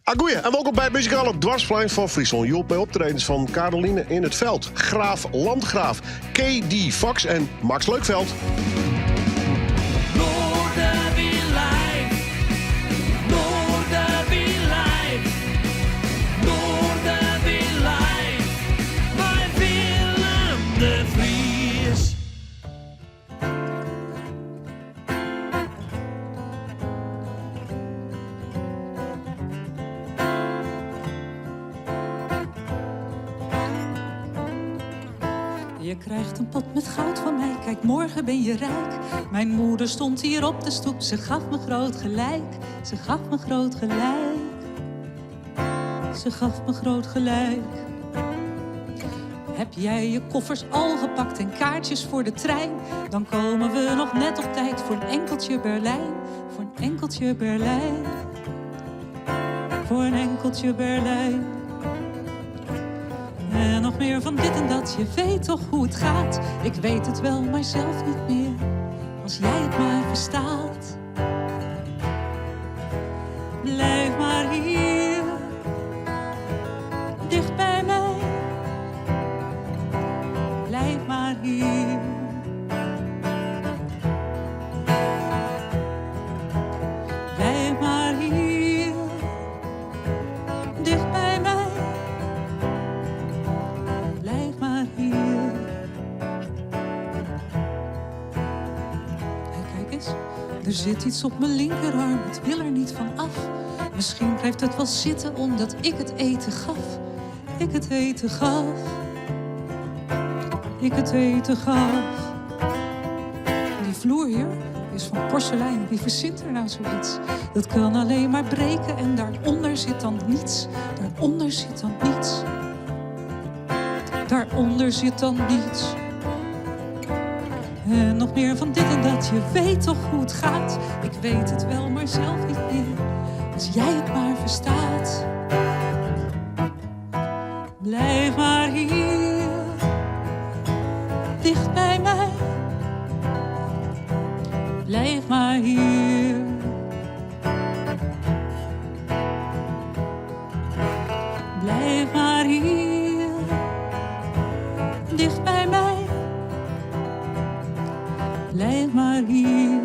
Agoeie en wolkom by it muzikale Dwarsplein fan Fryslân. Hjoed by optredens fan Caroline in het Veld, Graaf Landgraaf, KD Fox en Max Leukveld. Je krijgt een pot met goud van mij, kijk morgen ben je rijk. Mijn moeder stond hier op de stoep, ze gaf me groot gelijk. Ze gaf me groot gelijk. Ze gaf me groot gelijk. Heb jij je koffers al gepakt en kaartjes voor de trein? Dan komen we nog net op tijd voor een enkeltje Berlijn. Voor een enkeltje Berlijn. Voor een enkeltje Berlijn. En nog meer van dit en dat, je weet toch hoe het gaat. Ik weet het wel, maar zelf niet meer. Als jij het maar verstaat. Blijf maar hier, dicht bij mij. Blijf maar hier. Blijf maar hier, dicht bij mij. Blijf maar hier. Hey, kijk eens, er zit iets op mijn linkerarm, het wil er niet van af. Misschien blijft het wel zitten omdat ik het eten gaf. Ik het eten gaf. Ik het eten gaf. Die vloer hier is van porselein. Wie verzint er nou zoiets? Dat kan alleen maar breken en daaronder zit dan niets. Daaronder zit dan niets. Daaronder zit dan niets. En nog meer van dit en dat, je weet toch hoe het gaat. Ik weet het wel, maar zelf niet meer. Als jij het maar verstaat. Blijf maar hier, dicht bij mij. Blijf maar hier. Blijf maar hier, dicht bij mij. Blijf maar hier.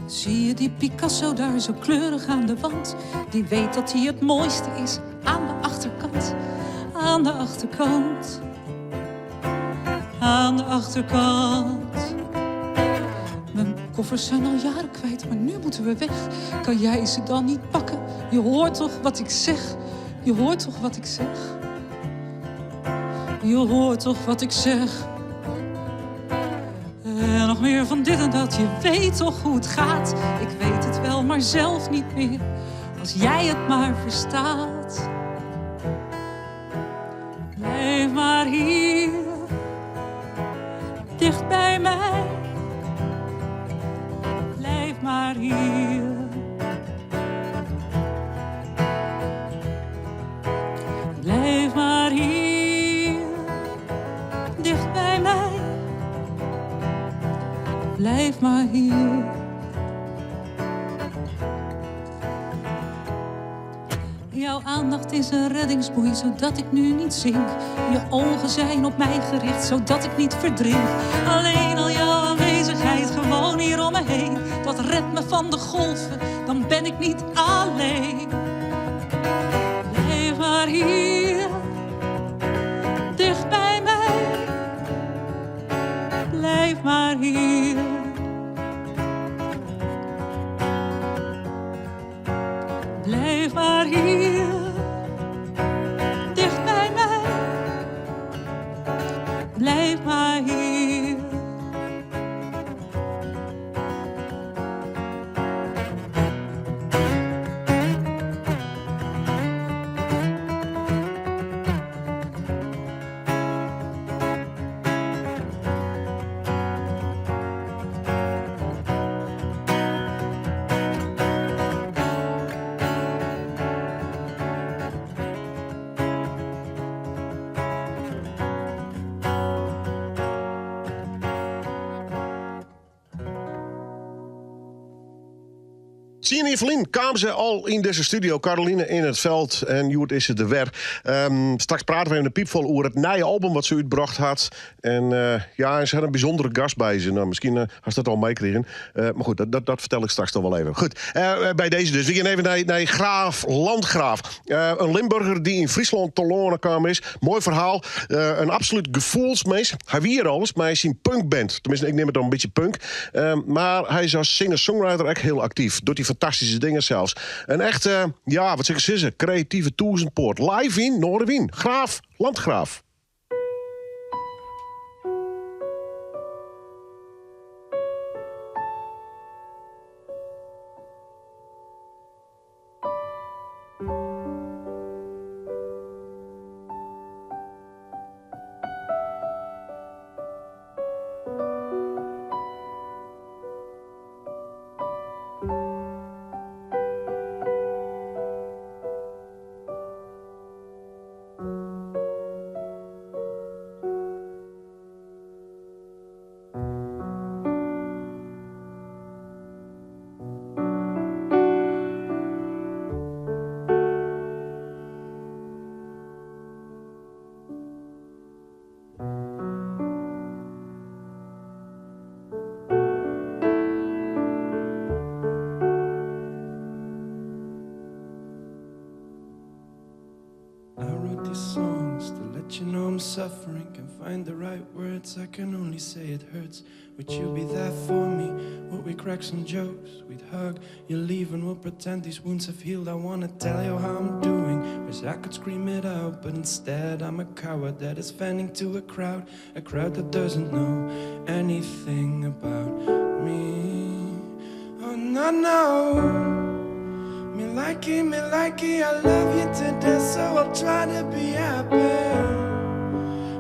Zie je die Picasso daar zo kleurig aan de wand? Die weet dat hij het mooiste is aan de achterkant. Aan de achterkant. Aan de achterkant. Mijn koffers zijn al jaren kwijt, maar nu moeten we weg. Kan jij ze dan niet pakken? Je hoort toch wat ik zeg? Je hoort toch wat ik zeg? Je hoort toch wat ik zeg? En nog meer van dit en dat, je weet toch hoe het gaat. Ik weet het wel, maar zelf niet meer. Als jij het maar verstaat. Blijf maar hier, dicht bij mij. Blijf maar hier. Blijf maar hier, dicht bij mij. Blijf maar hier. Jouw aandacht is een reddingsboei, zodat ik nu niet zink. Je ogen zijn op mij gericht, zodat ik niet verdrink. Alleen al jouw aanwezigheid, gewoon hier om me heen. Dat redt me van de golven, dan ben ik niet alleen. Blijf maar hier, dicht bij mij. Blijf maar hier. Blijf maar hier, dicht bij mij. Blijf maar hier. Tsien jier ferlyn kaam se al yn dizze studio, Caroline in het Veld. En hjoed is se der wer. Straks prate we even in piipfol oer it nije album wat se útbrocht hat. En ja, en se hat in bysûndere gast by se. No, miskien hast dat al meikrigen. Mar goed, dat fertel ik straks noch wol even. Goed, by dizze dus. We gean even nei Graaf Landgraaf. In Limburger dy't yn Fryslân telâne kaam is. Moai ferhaal. In absolút gefoelsmins. Hy wie hjir alris mei syn punkband. Teminsten, ik neam it dan in bytsje punk. Mar hy is as singer-songwriter ek hiel aktyf. Docht hy fantastyske dingen sels. In echte, ja, wat sil ik sizze, kreative tûzenpoat. Live yn Noardewyn. Graaf Landgraaf. I wrote these songs to let you know I'm suffering. Can't find the right words, I can only say it hurts. Would you be there for me? Would we crack some jokes? We'd hug, you leave and we'll pretend these wounds have healed. I wanna tell you how I'm doing. Wish I could scream it out, but instead I'm a coward that is venting to a crowd, a crowd that doesn't know anything about me. Oh no no. Me likey, me likey, I love you to death, so I'll try to be happy.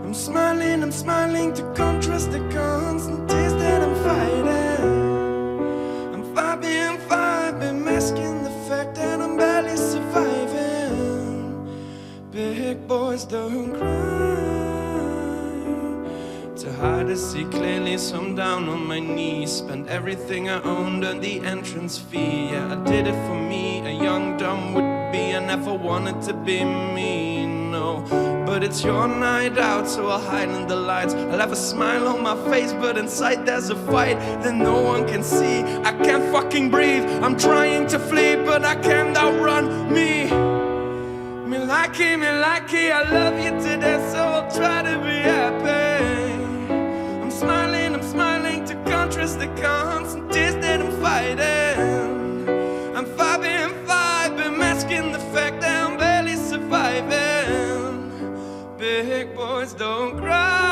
I'm smiling, I'm smiling to contrast the constant tears that I'm fighting. I'm vibing, vibing, masking the fact that I'm barely surviving. Big boys don't cry. Too high to see clearly, so I'm down on my knees. Spent everything I owned on the entrance fee. Yeah, I did it for me. A young dumb would be. I never wanted to be me, no. But it's your night out, so I'll hide in the lights. I'll have a smile on my face, but inside there's a fight that no one can see. I can't fucking breathe. I'm trying to flee, but I can't outrun me. Me likey, me likey, I love you to death, so I'll try to be happy. I'm smiling, I'm smiling to contrast the constant tears that I'm fighting. I'm vibing, vibing, masking the fact that I'm barely surviving. Big boys don't cry.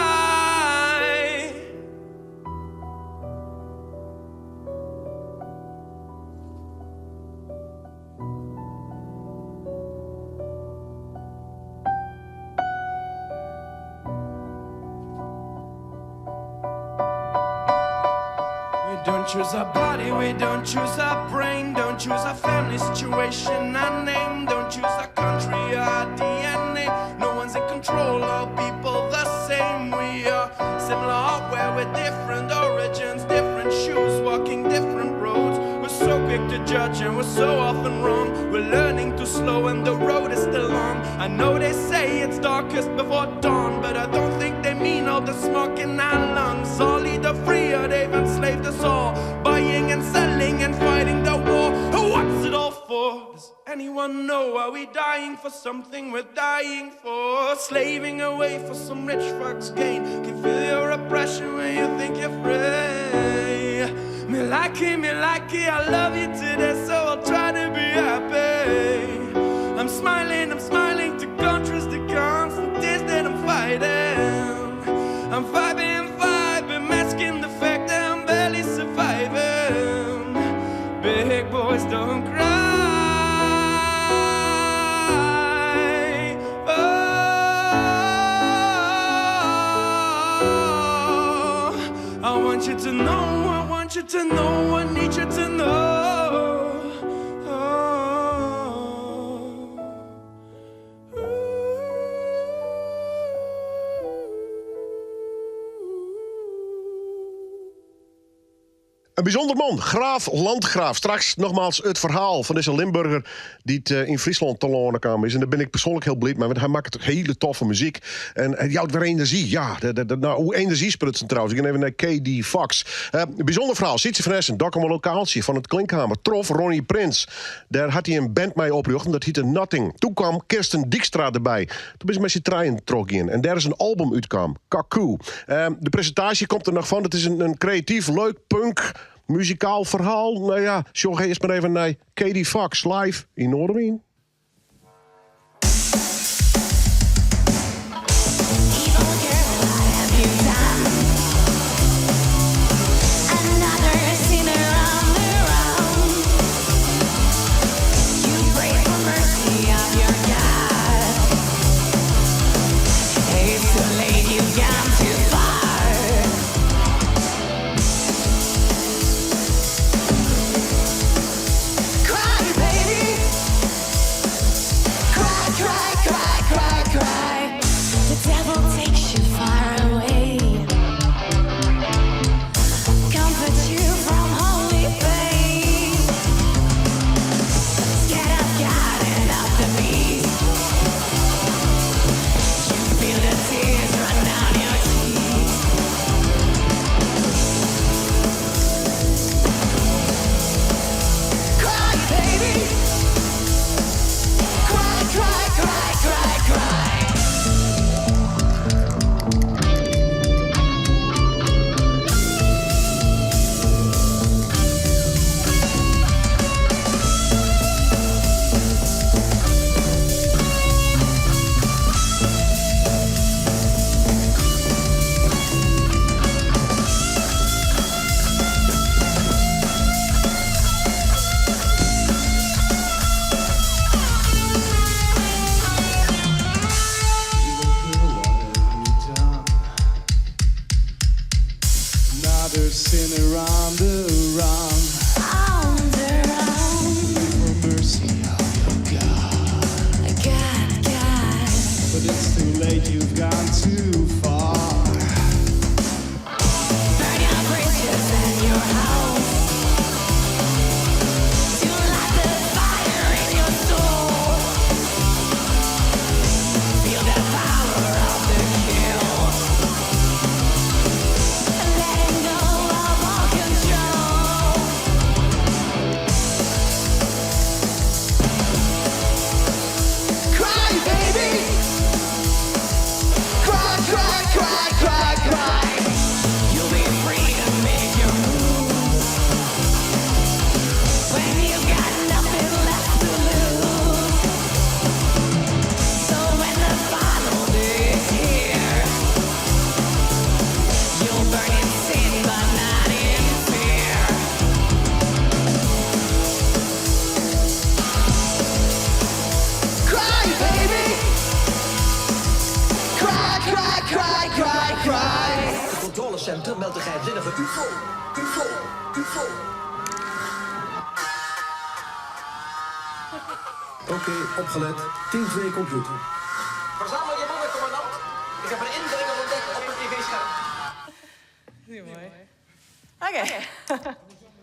We don't choose our body, we don't choose our brain, don't choose our family situation, our name, don't choose our country, our DNA. No one's in control, all people the same. We are similar hardware with different origins, different shoes, walking different roads. We're so quick to judge and we're so often wrong. We're learning too slow and the road is still long. I know they say it's darkest before dawn, but I don't think they mean all the smoke in our lungs. All either free or they've enslaved us all, buying and selling and fighting the war. What's it all for? Does anyone know? Are we dying for something we're dying for? Slaving away for some rich fuck's gain. Can feel your oppression when you think you're free. Me likey, me likey, I love you to death, so I'll try to be happy. I'm smiling, I'm smiling to contrast the constant tears that I'm fighting. I'm vibing, vibing, masking the fact that I'm barely surviving. Big boys don't cry. Oh, I want you to know, I want you to know, I need you to know. Oh. In bysûnder man, Graaf Landgraaf. Straks nogmaals it ferhaal fan dizze Limburger dy't yn Fryslân telâne kaam is. En dêr bin ik persoanlik hiel bliid mei, want hy makket hiele toffe muzyk. En hy jout wer enerzjy. Ja, nou, oer enerzjy sprutsen trouwens. Ik gean even nei KD Fox. Bysûnder ferhaal. Sytse van Essen, Dokkumer Lokaaltsje fan it Klinkhamer. Trof Ronnie Prins. Dêr hat hy in band mei oprjochte, dat hiette Nothing. Doe kaam Kirsten Dykstra derby. Doe binne se mei syn trijen trochgien en dêr is in album útkaam, Kaku. De presintaasje komt der noch fan. It is in kreatyf, leuk, punk, muzikaal ferhaal. No ja, sjoch earst mar even nei Katie Fox live yn Noardewyn.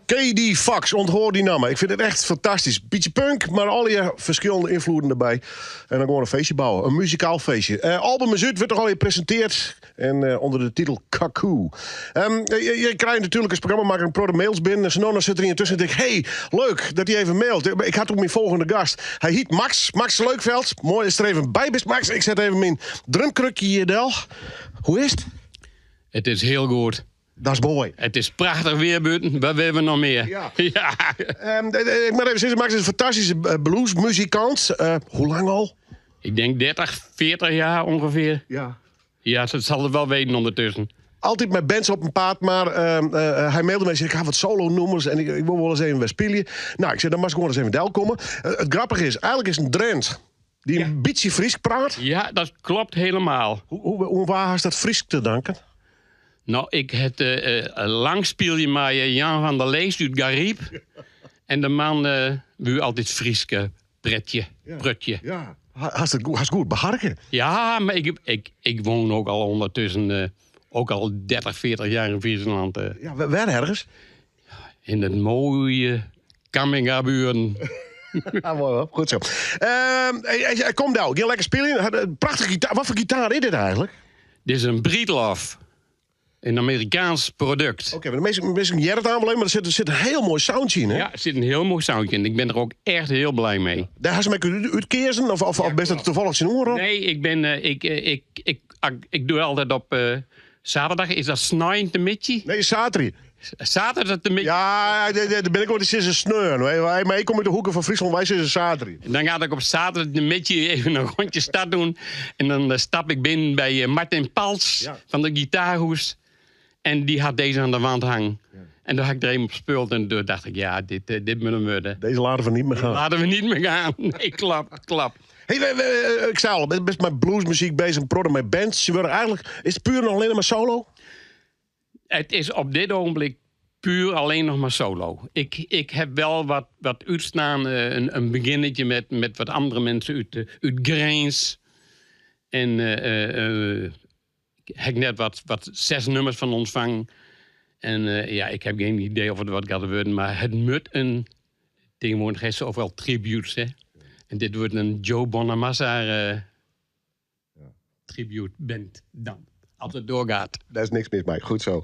KD Fox, ûnthâld dy namme. Ik fyn it echt fantastysk. Bytsje punk, mar allegear ferskillende ynfloeden derby. En dan gewoan in feestje bouwe, in muzikaal feestje. Eh, album is út, wurdt noch allegear presinteard. En eh, ûnder de titel Kaku. Um, je, je krijt natuerlik as programmamakker in protte mails binnen. En sa no dan sit der ien tusken en tink hey, leuk dat hy even mailt. Ik ha it oer myn folgjende gast. Hy hyt Max, Max Leukveld. Moai datst der even by bist, Max. Ik set even myn drumkrukje hjir del. Hoe is it? It is hiel goed. Dat is moai. It is prachtich weer bûten. Wat wolle we noch mear? Ja. ja. Um, ik moat even sizze, Max is in fantastyske eh, bluesmuzikant. Uh, hoe lang al? Ik denk 30, 40 jaar ongeveer. Ja. Ja, dat sil er wol weten ûndertusken. Altyd mei bands op 'en paad, mar uh, uh, hy mailde my en sei: Ik ha wat solo-nûmers en ik, ik wol wolris even wer spylje. No, ik sei: Dan moatst gewoan ris even delkomme. Uh, it grappige is, eigentlik is in Drint dy't in bytsje Frysk praat. Ja, dat klopt helemaal. Hoe, hoe, oan wa hast dat Frysk te danken? No, ik ha lang spylje mei Jan van der Leest út Garyp. En de man woe altyd Frysk pretje, prutje. Ja. Hast it hast goed beharke? Ja, mar ik, ik, ik woon ook al ondertussen ook al 30, 40 jaar in Friesland. Ja, wêr ergens? In it moaie Camminghaburen. Ah, moai hoor. Goed zo. Hey, kom del, gean lekker spyljen. Prachtige gitaar. Wat foar gitaar is dit eigentlik? Dit is in Breedlove. In Amerikaans produkt. Oké, maar de meeste mensen hearre it aanwol even, mar der sit in hiel moai soundje yn, hè? Ja, der sit in hiel moai soundje yn. Ik bin der ook echt hiel blij mei. Dêr hast him ek útkeazen? Of bist dat tafallich tsjinoan rûn? Nee, ik bin, ik, ik, ik, ik doe altyd op saterdag. Is dat sneintemiddei? Nee, saterdei. Saterdei. Ja, dêr bin ik oan, dy sizze sneon. Mar ik kom út de hoeke fan Fryslân, wy sizze saterdei. Dan ga ik op saterdei even in rondje stad doen. En dan eh, stap ik binnen by eh, Martin Pals fan de Gitaarhûs. En dy hat dizze oan de wand hangen. En doe ha ik der even op spile en doe dacht ik, ja, dit, eh, dit moat 'm wurde. Deze laten we niet meer gaan. Laten we niet meer gaan. Nee, klopt, klopt. Hey, ik sei al, bist mei bluesmuzyk beuzich, in protte mei bands. Se wurde eigentlik, is it puer noch allinnich mar solo? It is op dit ogenblik puur alleen nog maar solo. Ik heb wel wat útstaan, in beginnetje met wat andere mensen út Grins. En ha ik net wat zes nummers fan ûntfongen. En ja, ik heb geen idee oft it wat giet wurden, mar it moat in. Tsjintwurdich ha se overal tributes, hè. En dit wurdt in Joe Bonamassa tribute band dan. As it trochgiet. Dêr is niks mis mei. Goed zo.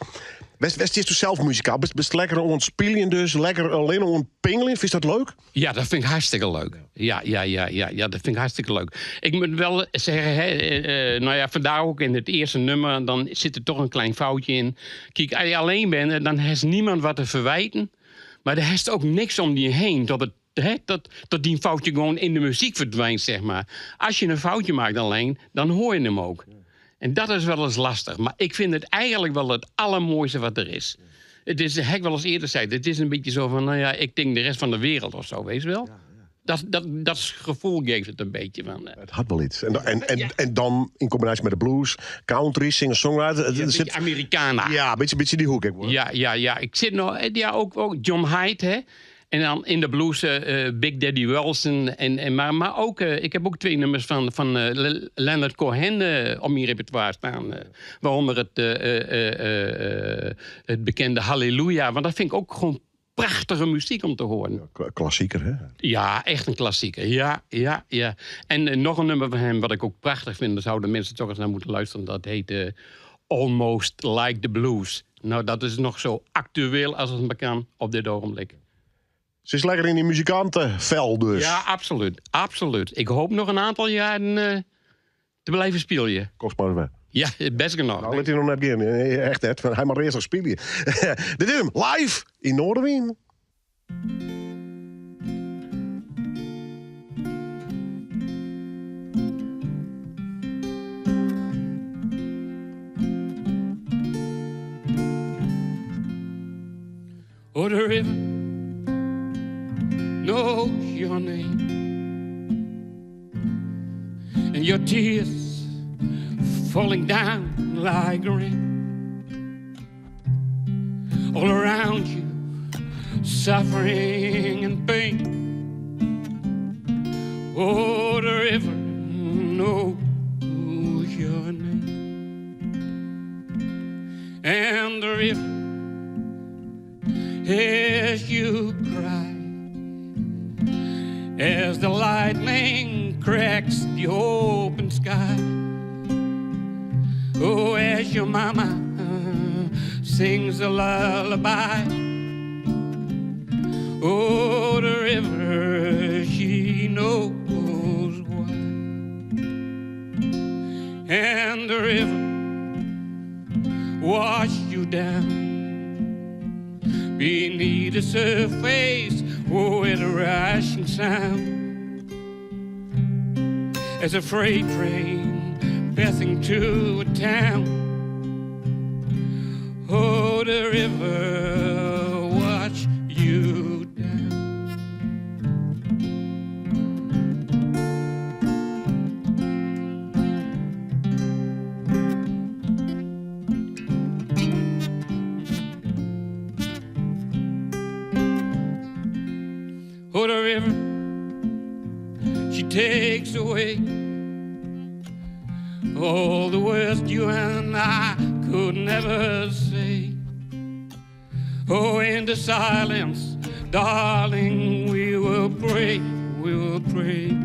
Wêr stiest sels muzikaal? Bist lekker oan it spyljen dus? Lekker allinnich oan it pingeljen? Fynst dat leuk? Ja, dat fyn ik hartstikke leuk. Ja, dat fyn ik hartstikke leuk. Ik moat wol sizze, hè, no ja, fandêr ek yn it earste nûmer, dan sit der dochs in klein foutje yn. Kijk, as je allinnich binne, dan hast niemand wat te ferwiten. Mar der hast ek niks om dy hinne dat it hè, dat dy foutje gewoan yn de muzyk ferdwynt, zeg maar. As je in foutje makket allinnich, dan hearre je him ek. En dat is wolris lestich. Mar ik fyn it eigentlik wol it aldermoaiste wat der is. It is, ha ik wolris earder sein, it is in bytsje sa fan, no ja, ik tink de rest fan de wereld of zo, weet je wel? Dat gefoel geeft het een beetje van. It hat wol yts. En dan yn kombinaasje mei de blues, country, singer-songwriter. Ja, in bytsje Americana. Ja, in bytsje dy hoek ek wol. Ja. Ik sit noch, ja, ook John Hiatt, hè. En dan yn de blues Big Daddy Wilson. En, maar ook, ik heb ook twee nummers fan Leonard Cohen op myn repertoire stean. Wêrûnder it bekende Hallelujah. Want dat fyn ik ek gewoan prachtige muzyk om te hearren. Ja, klassiker, hè? Ja, echt in klassiker. Ja. En noch in nûmer fan him, wat ik ek prachtich fyn, dêr soene minsken dochs ris nei moatte lústerje. Dat hjit Almost Like the Blues. No, dat is noch sa aktueel as it mar kin op dit ogenblik. Se is lekker yn dy muzikantefel dus. Ja, absolút. Absolút. Ik hoopje noch in oantal jierren te bliuwe spyljen. Kost mar wer. Ja, bêst genôch. No, lit hy noch net gean. Echt net. Hy moat earst noch spylje. Dit is him, live yn Noardewyn. Oh, the river knows your name and your tears falling down like rain all around you suffering and pain oh the river knows your name and the river hears you cry as the lightning cracks the open sky. Oh, as your mama sings a lullaby. Oh, the river, she knows why. And the river wash you down beneath the surface, oh, with a rushing sound. As a freight train passing to a town. Oh, the river wash you down. Oh, the river, she takes away all the words you and I could never say. Oh, in the silence, darling, we will pray, we will pray.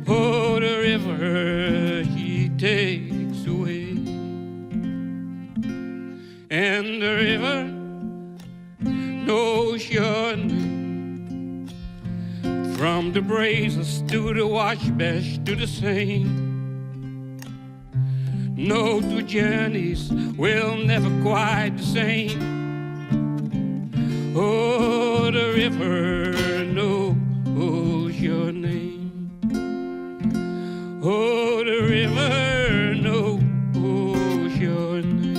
Oh, the river, he takes away. And the river knows your name. From the Brazos to the Wabash to the Seine. No two journeys will never quite the same. Oh, the river knows your name. Oh, the river knows your name.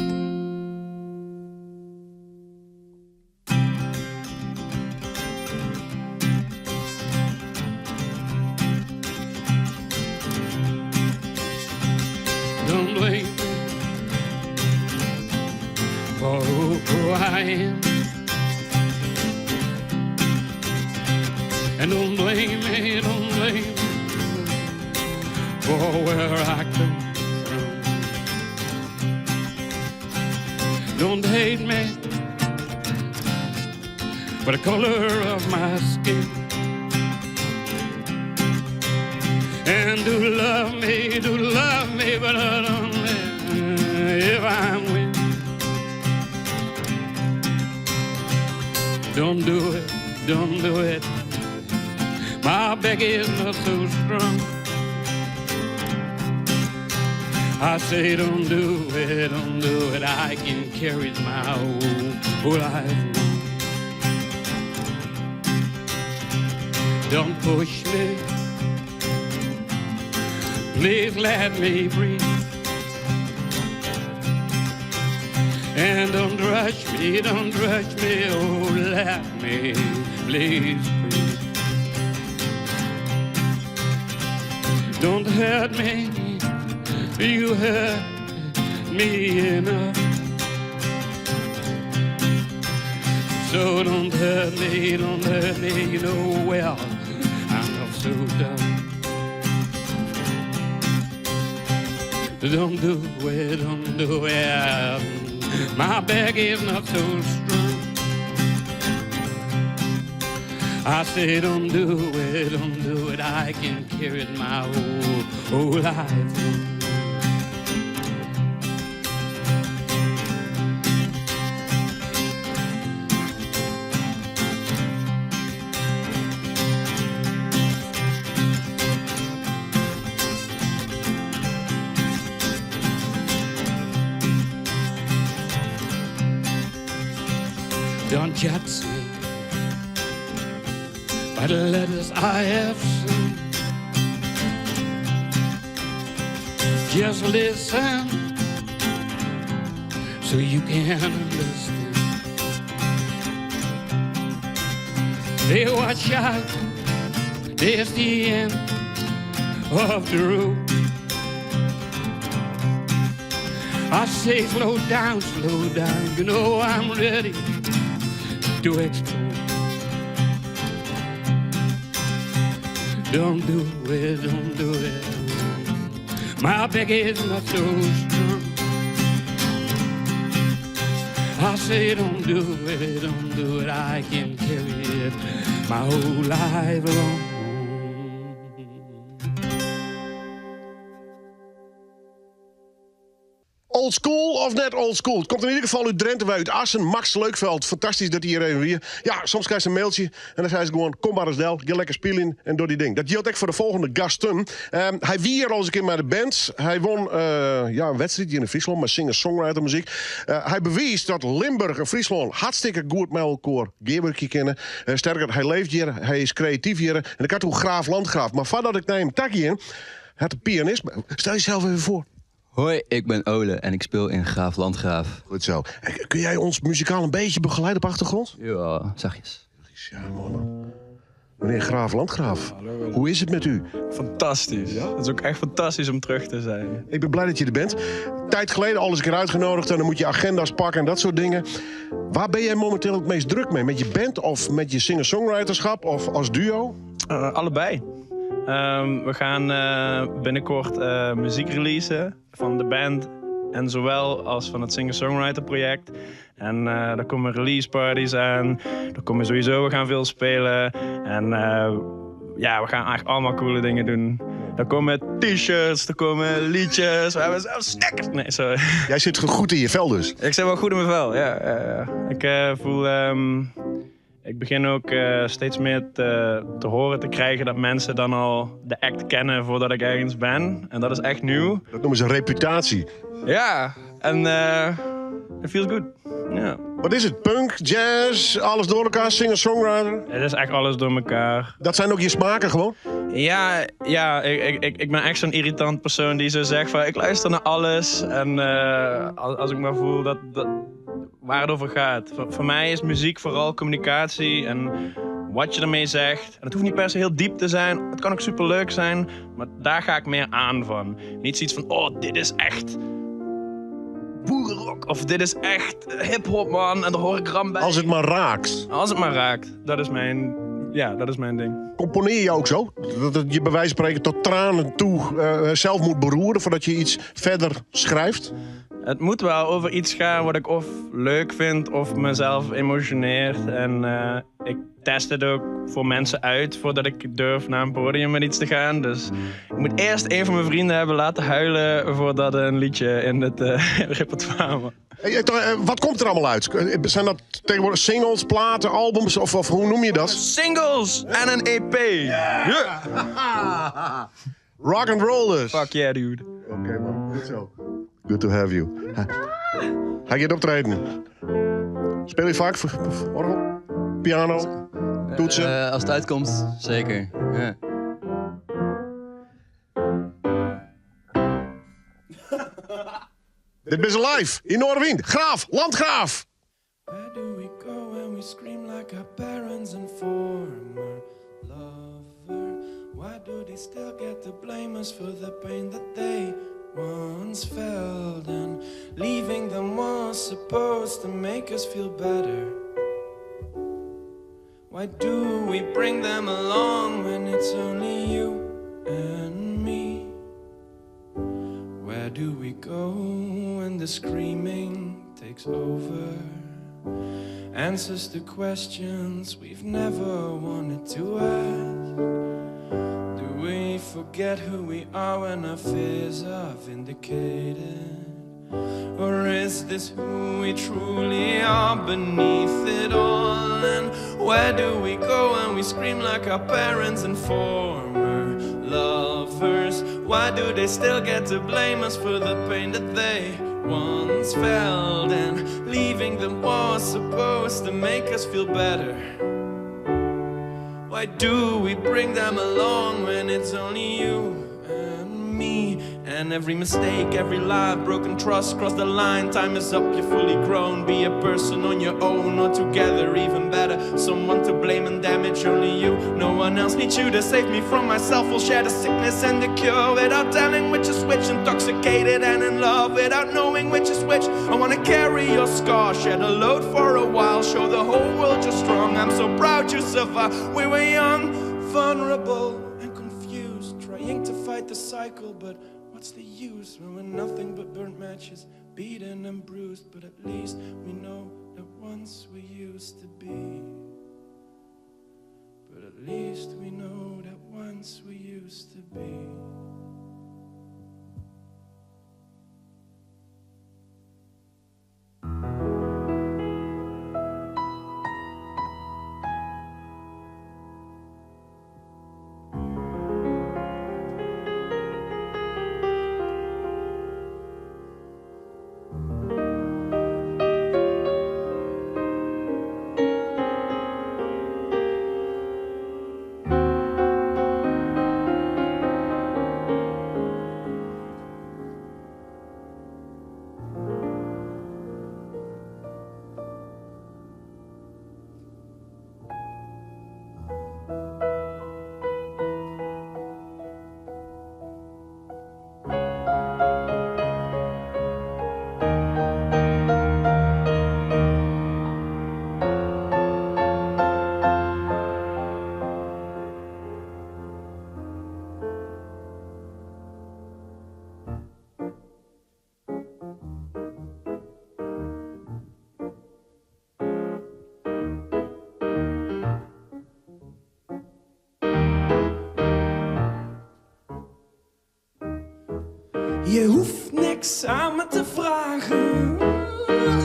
Don't blame me for who I am. And don't blame me, don't blame me for where I come from. Don't hate me for the color of my skin. And do love me, do love me, but only if I'm win. Don't do it, don't do it. My back is not so strong. I say don't do it, don't do it. I can carry my whole life long. Don't push me. Please let me breathe. And don't rush me, don't rush me, oh let me please breathe. Don't hurt me, you hurt me enough. So don't hurt me, don't hurt me, you know well I'm not so dumb. Don't do it, don't do it. My back is not so strong. I say don't do it, don't do it. I can carry it my whole life long. Don't judge me by the letters I have seen. Just listen so you can understand. Hey, watch out, there's the end of the road. I say, slow down, slow down. You know I'm ready to explode. Don't do it, don't do it. My back is not so strong. I say, don't do it, don't do it. I can carry it my whole life long. Old school of net old school? Het komt in ieder geval uit Drenthe, wij uit Assen. Max Leukveld, fantastisch dat hij hier even weer. Ja, soms krijg je een mailtje en dan zei ze gewoon... kom maar eens del, ga lekker spelen en door die ding. Dat geldt ook voor de volgende gasten. Hij wie hier al eens een keer met de band. Hij won ja, een wedstrijd hier in Friesland, maar singer-songwriter muziek. Hij bewees dat Limburg en Friesland hartstikke goed met elkaar gearwerkje kennen. Sterker, hij leeft hier, hij is creatief hier. En ik had hoe Graaf Landgraaf. Maar voordat ik naar hem takje in, had de pianist... Stel jezelf even voor. Hoi, ik ben Ole en ik speel in Graaf Landgraaf. Goed zo. En kun jij ons muzikaal een beetje begeleiden op achtergrond? Ja, zachtjes. Ja, man. Meneer Graaf Landgraaf, hoe is het met u? Fantastisch. Het is ook echt fantastisch om terug te zijn. Ik ben blij dat je er bent. Tijd geleden al eens een keer uitgenodigd en dan moet je agenda's pakken en dat soort dingen. Waar ben jij momenteel het meest druk mee? Met je band of met je singer-songwriterschap of als duo? Allebei. We gaan binnenkort muziek releasen van de band En zowel als van het singer-songwriter project. En er komen release parties aan. Er komen sowieso, we gaan veel spelen. En ja, we gaan eigenlijk allemaal coole dingen doen. Er komen t-shirts, er komen liedjes. We hebben zelfs stickers. Nee, sorry. Jij zit goed in je vel dus. Ik zit wel goed in mijn vel, ja. Ja. Ik voel... ik begin ook steeds meer te horen te krijgen dat mensen dan al de act kennen voordat ik ergens ben. En dat is echt nieuw. Dat noemen ze reputatie. Ja, en it feels good. Ja. Wat is het? Punk, jazz, alles door elkaar, singer-songwriter? Het is echt alles door elkaar. Dat zijn ook je smaken gewoon? Ja, ik ben echt zo'n irritant persoon die zo zegt van ik luister naar alles. En als ik maar voel dat waar het over gaat. Voor mij is muziek vooral communicatie en wat je ermee zegt. En het hoeft niet per se heel diep te zijn. Het kan ook superleuk zijn, maar daar ga ik meer aan van. Niet zoiets van, oh, dit is echt boerenrock. Of dit is echt hip-hop, man. En daar hoor ik ram bij. Als het maar raakt. Als het maar raakt. Dat is mijn ding. Componeer je ook zo? Dat het je bij wijze van spreken tot tranen toe zelf moet beroeren voordat je iets verder schrijft? Het moet wel over iets gaan wat ik of leuk vind of mezelf emotioneert. En ik test het ook voor mensen uit voordat ik durf naar een podium met iets te gaan. Dus ik moet eerst een van mijn vrienden hebben laten huilen voordat een liedje in het repertoire was. Hey, wat komt er allemaal uit? Zijn dat tegenwoordig singles, platen, albums of hoe noem je dat? Singles en een EP! Yeah. Yeah. Rock and roll dus. Fuck yeah, dude. Oké, man. Goed zo. Good to have you. Ga je het optreden? Speel je vaak orgel? Piano? Toetsen? Als het uitkomt, zeker. Ja. Dit is live in Noardewyn. Graaf, Landgraaf. Where do we go when we scream like our parents and former lover? Why do they still get to blame us for the pain that they once felt? And leaving them was supposed to make us feel better. Why do we bring them along when it's only you and me? Where do we go when the screaming takes over? Answers to questions we've never wanted to ask. Do we forget who we are when our fears are vindicated? Or is this who we truly are beneath it all? And where do we go when we scream like our parents and former lovers? Why do they still get to blame us for the pain that they once felt? And leaving them was supposed to make us feel better. Why do we bring them along when it's only you and me? And every mistake, every lie, broken trust, cross the line. Time is up, you're fully grown. Be a person on your own or together, even better. Someone to blame and damage, only you. No one else needs you to save me from myself. We'll share the sickness and the cure without telling which is which. Intoxicated and in love without knowing which is which. I want to carry your scar, share the load for a while. Show the whole world you're strong. I'm so proud you survived. We were young, vulnerable and confused, trying to fight the cycle, but what's the use when we're nothing but burnt matches, beaten and bruised? But at least we know that once we used to be. But at least we know that once we used to be. Je hoeft niks aan me te vragen.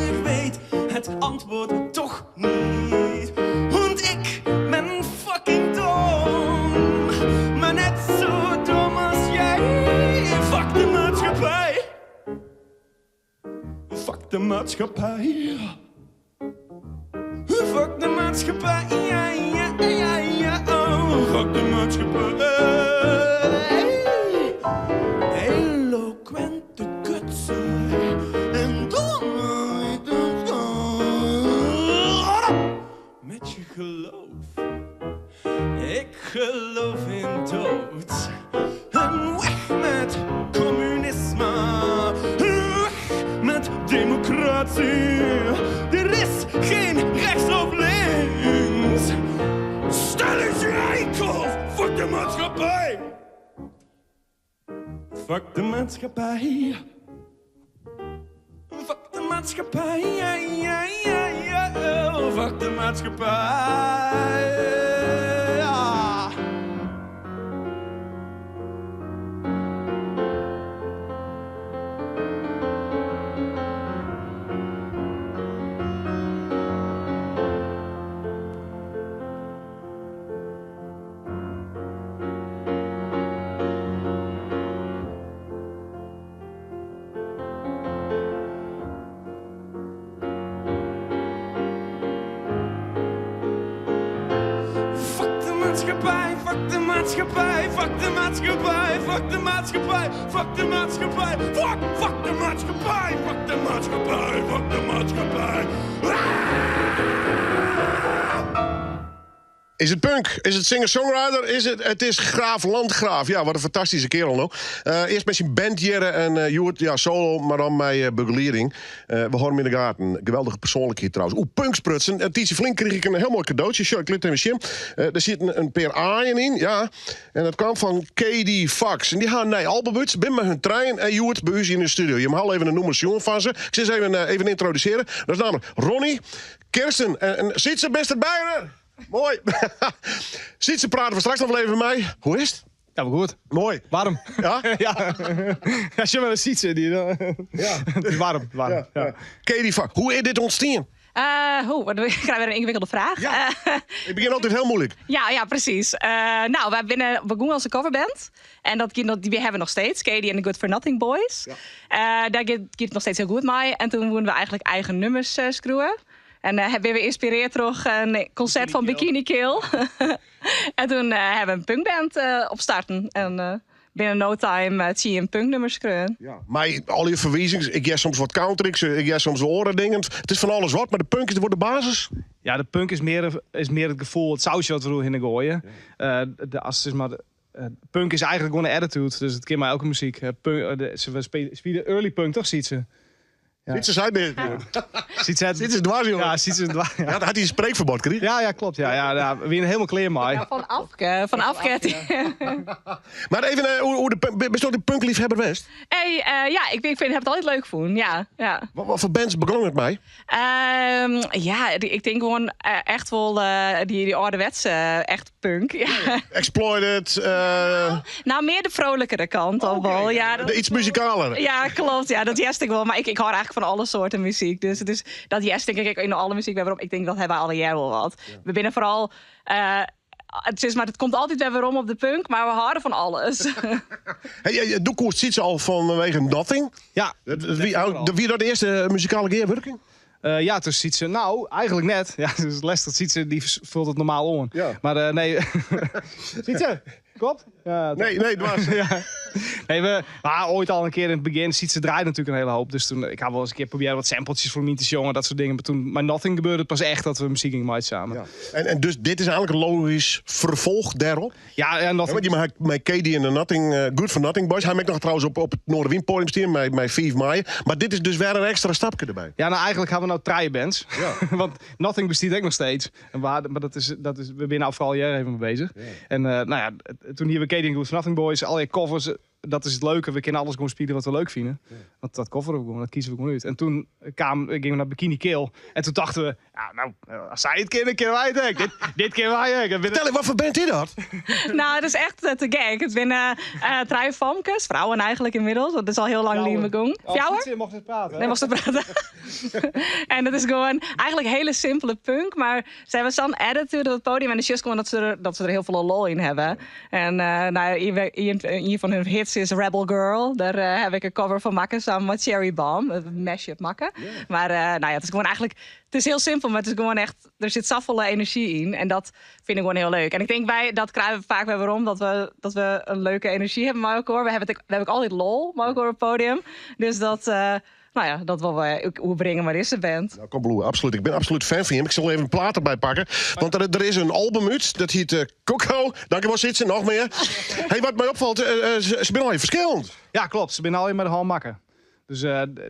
Ik weet het antwoord toch niet. Want ik ben fucking dom. Maar net zo dom als jij. Fuck de maatschappij. Fuck de maatschappij. Fuck de maatschappij. Ja, ja, ja, ja. Oh, fuck de maatschappij. Eloquente kutzooi. En domme Met je geloof. Ik geloof in dood. En weg met communisme. Weg met democratie. Er is geen rechts of links. Stel eens je eikels. Fuck de maatschappij. Fuck de maatschappij. Fuck de maatschappij. Ja, ja, ja, ja. Oh, fuck de maatschappij. Ja. Fuck de maatschappij, fuck de maatschappij, fuck de maatschappij, fuck de maatschappij, fuck de maatschappij, fuck, fuck de maatschappij, fuck de maatschappij, fuck de maatschappij. Is het punk? Is het singer-songwriter? Is het, het is Graaf Landgraaf. Ja, wat een fantastische kerel nog. Eerst met zijn band Jerre en Joert, ja, solo, maar dan met begeleiding. We horen hem in de gaten. Geweldige persoonlijkheid trouwens. Oeh, punksprutsen. En Tietje Flink kreeg ik een heel mooi cadeautje. Sure, ik liet even zien. Er zit een paar aaien in, ja. En dat kwam van KD Fox. En die gaan naar album uit. Ben met hun trein en Joert bij u in de studio. Je mag al even een noemer Sjoen van ze. Ik zal ze even introduceren. Dat is namelijk Ronnie, Kirsten en Sietse best erbij, hè? Mooi. Sietse praten we straks nog wel even met mij. Hoe is het? Ja, maar goed. Mooi. Warm. Ja? Ja. Ja, als je maar een Sietse die dan. Ja. Het is warm. Warm. Ja. Ja. Katie Fox, hoe is dit ontstaan? Wat, ik krijg weer een ingewikkelde vraag. Ja. Ik begin altijd heel moeilijk. Ja, ja, precies. Nou, wij binnen, we doen onze coverband. En dat, die hebben we nog steeds. Katie en de Good For Nothing Boys. Ja. Daar gaat het nog steeds heel goed mee. En toen moeten we eigenlijk eigen nummers schroeven. En hebben we geïnspireerd door een concert van Bikini Kill. En toen hebben we een punkband opstarten. En binnen no time zie je een punknummer schreeuwen. Ja. Maar al je verwijzingen, ik jij soms wat country, ik jij soms oren dingen. Het is van alles wat, maar de punk is voor de basis. Ja, de punk is meer het gevoel, het sausje wat we erin gooien. Ja. De, als het is maar de, punk is eigenlijk gewoon een attitude, dus het kan maar elke muziek. Punk, ze spelen early punk, toch, ziet ze? Ja. Sietse zei dit. Sietse het- Sietse is dwars, jongen. Ja, Sietse is dwars, ja. Ja, had hij een spreekverbod gekregen? Ja, ja, klopt. Ja, ja, ja, we zijn helemaal klaar mee. Ja, van Afke, van Afke. Maar even, hoe de punk, bist u ook de punkliefhebber West? Hey, ja, ik vind het altijd leuk voelen. Ja, ja. Wat voor bands begon het mij? Ja, ik denk gewoon echt wel die ouderwetse echt punk. Ja. Ja. Exploited. Nou, meer de vrolijkere kant al wel. Ja, dat De iets muzikaler. Ja, klopt. Ja, dat juist ik wel. Maar ik hou eigenlijk van alle soorten muziek. Dus het is, dat juist denk ik in alle muziek. Waarom ik denk dat hebben we alle jaar wel wat. Ja. We binnen vooral... het is maar, het komt altijd weer weer om op de punk, maar we houden van alles. Hey, jij, doe koers ziet ze al vanwege Nothing? Ja. Wie dat de eerste muzikale keerwerking? Ja, toen ziet ze, nou, eigenlijk net. Ja, dus Lester ziet ze, die vult het normaal on. Ja. Maar nee. Ziet ze? Klopt? Ja, Nee, nee, dwars. Ja. Nee, we maar ooit al een keer in het begin. Sietse draait natuurlijk een hele hoop. Dus toen, ik had wel eens een keer proberen wat sampletjes voor me te jongen, dat soort dingen. Maar toen, maar Nothing gebeurde het pas echt dat we muziek gingen maken samen. Ja. En dus dit is eigenlijk een logisch vervolg daarop? Ja, ja, Nothing. Ja, want je maakt met Katie en de Nothing, Good for Nothing Boys. Hij maakt nog trouwens op het Noorderwind podium staan met 5 mei. Maar dit is dus weer een extra stapje erbij. Ja, nou eigenlijk hebben we nou drie bands. Ja. Want Nothing bestaat ook nog steeds. En we hadden, maar dat is, we zijn nou vooral jaren even mee bezig. Ja. En nou ja, toen hier we Katie en Good for Nothing Boys, al je covers. Dat is it leuke, we kinne alles gewoan spylje wat we leuk fine. Want dat coveren we gewoan, dat kieze we gewoan út. En toen kaam, gingen we nei Bikini Kill. En toen tochten we, ja, nou, as sy it kinne, kinne wy it ek. Dit, dit kinne wy ek. Dat binne- Fertel, wat foar band is dat? Nou, het is echt te gek. It binne trije famkes, frouen eigenlijk inmiddels. Want het is al heel lang lyn begûn. Oh, Fjouwer? Sietse mocht net prate. Nee, mocht ze praten. En dat is gewoon eigenlijk hele simpele punk. Maar ze hebben zo'n attitude op het podium. En de just gewoon dat ze er heel veel lol in hebben. En nou, een van hun hits is Rebel Girl. Daar heb ik een cover van maken samen met Cherry Bomb. Een mashup maken. Maar nou ja, het is gewoon eigenlijk... Het is heel simpel, maar het is gewoon echt... Er zit zoveel energie in. En dat vind ik gewoon heel leuk. En ik denk wij, dat krijgen we vaak weer waarom. Dat we een leuke energie hebben met elkaar. We hebben ook altijd lol met elkaar op het podium. Dus dat... nou ja, dat wil we ook hoe brengen maar is de band. Nou, kom Bloe, absoluut. Ik ben absoluut fan van hem. Ik zal even een plaat erbij pakken. Want er is een album uit, dat heet Coco. Dankjewel, Sietse, nog meer. Hey, wat mij opvalt, ze zijn al even verschillend. Ja, klopt. Ze zijn al met de hand makken. Dus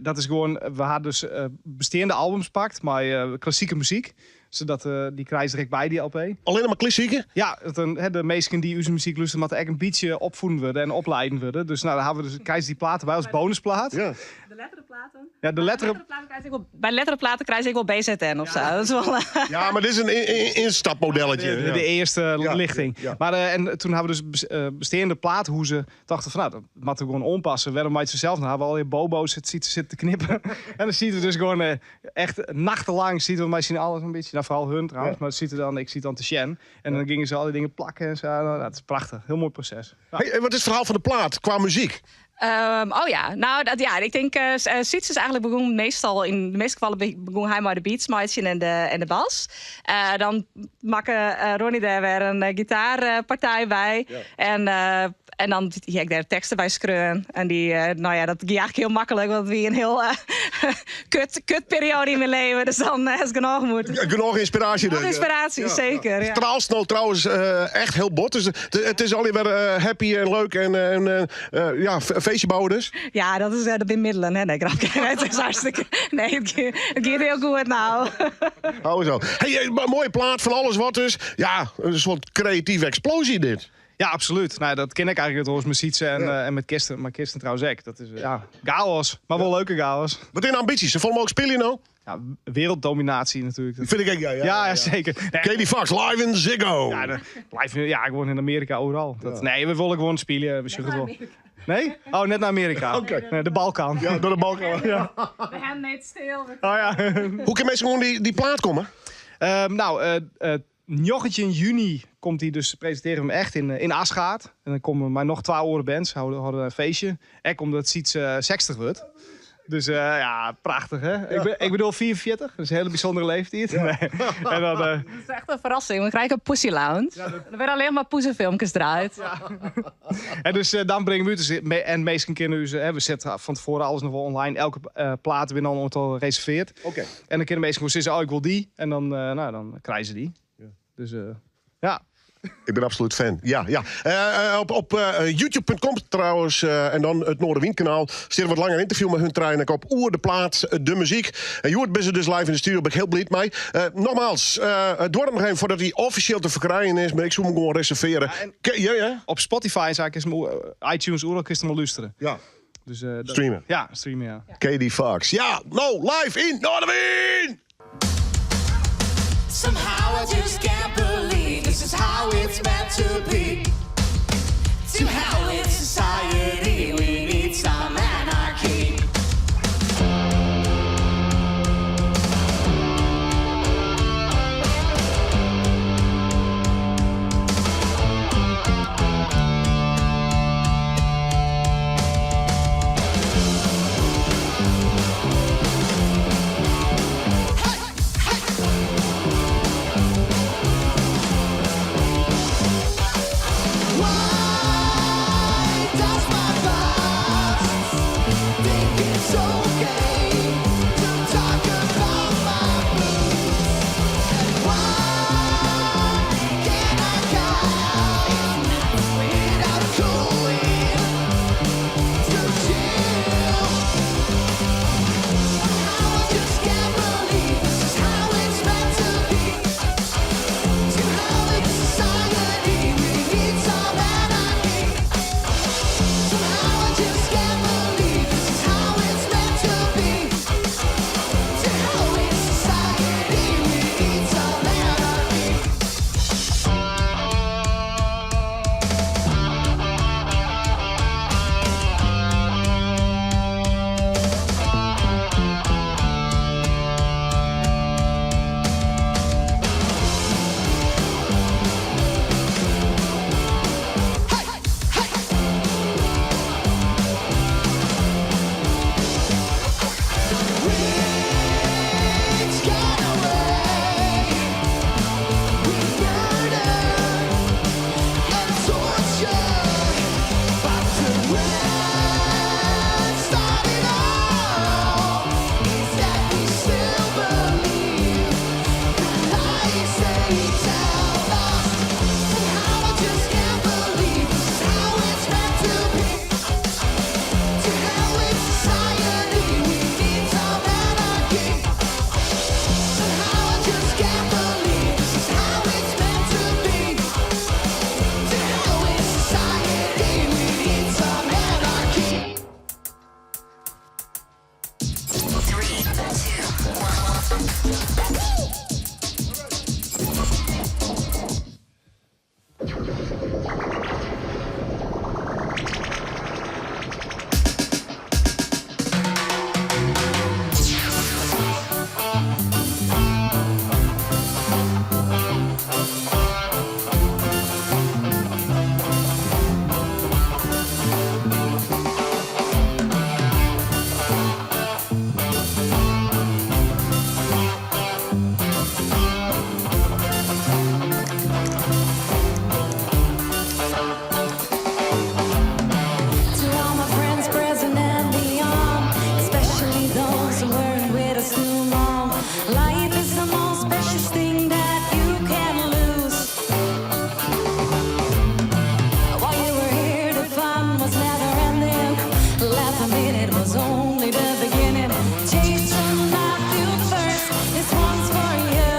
dat is gewoon, we hadden dus bestaande albums pakt, maar klassieke muziek. Zodat die krijg direct bij die LP. Alleen maar klassieke? Ja, het een, hè, de meesten die onze muziek luisteren, moeten echt een beetje opvoeden worden en opleiden worden. Dus nou, daar hebben we dus, krijg je die platen bij als bonusplaat. Ja. De letterenplaten? Ja, de letteren... krijg ik wel, bij letterenplaten krijg ik wel BZN of zo. Dat is wel, Ja, maar dit is een instapmodelletje. De eerste Ja, lichting. ja. Maar, en toen hebben we dus bestaande plaathoezen. Dachten van, nou, dat moeten we gewoon onpassen. Waarom maakt ze zelf? Nou, hebben we al die bobo's het ziet zitten te knippen. En dan ziet we dus gewoon echt nachtenlang ziet we mij zien alles een beetje. Nou, vooral hun trouwens, maar ziet er dan, ik zie het dan te Shen. En dan gingen ze al die dingen plakken en zo. Nou, dat is prachtig. Heel mooi proces. Ja. Hey, en wat is het verhaal van de plaat qua muziek? Oh ja, nou dat, ja, ik denk, Siets is eigenlijk begon meestal, in de meeste gevallen begon hij maar de beats maken en de bas. Dan maken Ronnie daar weer een gitaarpartij bij. En dan ja, ik daar teksten bij schreeuwen. En die, nou ja, dat ging eigenlijk heel makkelijk, want we een heel kut periode in mijn leven. Dus dan is het genoeg moeten. Ja, genoeg inspiratie. Genoeg dus. inspiratie, zeker. Ja. Straalt nou trouwens echt heel bot. Dus het is alweer happy en leuk en ja, feestje bouwen dus. Ja, dat is de bemiddelen, hè? Nee, grapje. Het is hartstikke... Nee, het gaat heel goed nou. Hou zo. Hey, mooie plaat van alles wat dus. Ja, een soort creatieve explosie dit. Ja, absoluut. Nou, dat ken ik eigenlijk het met Sietse en met Kirsten. Maar Kirsten trouwens ook. Dat is ja, chaos, maar wel leuke chaos. Wat in ambities? Ze vonden hem ook spelen nou? Ja, werelddominatie natuurlijk. Dat- Vind ik ook, ja. Ja, Ja, ja, zeker. Nee, Katie Fox, live in Ziggo. ja, live, ja, gewoon in Amerika overal. Dat, Nee, we willen gewoon spelen. We zoeken het wel. Nee? Oh, net naar Amerika. Oké. Nee, de Balkan. Ja, door de Balkan. Ja. De handmade stil. Oh ja. Hoe kan mensen gewoon die plaat komen? Nou, 19 juni komt hij dus, presenteren we hem echt in Asgaard. En dan komen maar nog 12 oren bands, houden een feestje. Ek omdat Sietse 60 wordt. Dus ja, prachtig hè. Ik bedoel 44, dat is een hele bijzondere leeftijd. Nee. En dan, Dat is echt een verrassing. We krijgen een Pussy Lounge. Er werden alleen maar poezenfilmpjes draait. Ja. En dus dan brengen we het dus en meestal kunnen we, hè, we zetten van tevoren alles nog wel online. Elke plaat weer dan aantal gereserveerd. Oké. En dan kunnen mensen gewoon zeggen, oh ik wil die. En dan, nou, dan krijgen ze die. Ja. Dus ja. Ik ben absoluut fan. Ja, ja. Op youtube.com trouwens, en dan het Noardewyn-kanaal, staat een wat langer interview met hun trein. Ik op oer de plaat, de muziek. En Joert ben ze dus live in de studio, ben ik heel blij mee. Nogmaals, het wordt nog even voordat hij officieel te verkrijgen is, maar ik zou hem gewoon reserveren. Ja, en Ja, ja. Op Spotify zou ik eens iTunes oer ook eens hem luisteren. Ja. Dus, Streamen. Ja, streamen, ja. Katie Fox. Ja, nou, live in Noardewyn! Somehow I just can't believe this is how it's meant to be. To hell with society, we need some anarchy. To all my friends present and beyond, especially those who weren't with us too long. Life is the most precious thing that you can lose. While you were here, the fun was never ending. Laugh a minute was only the beginning. Jason Matthew first, this one's for you.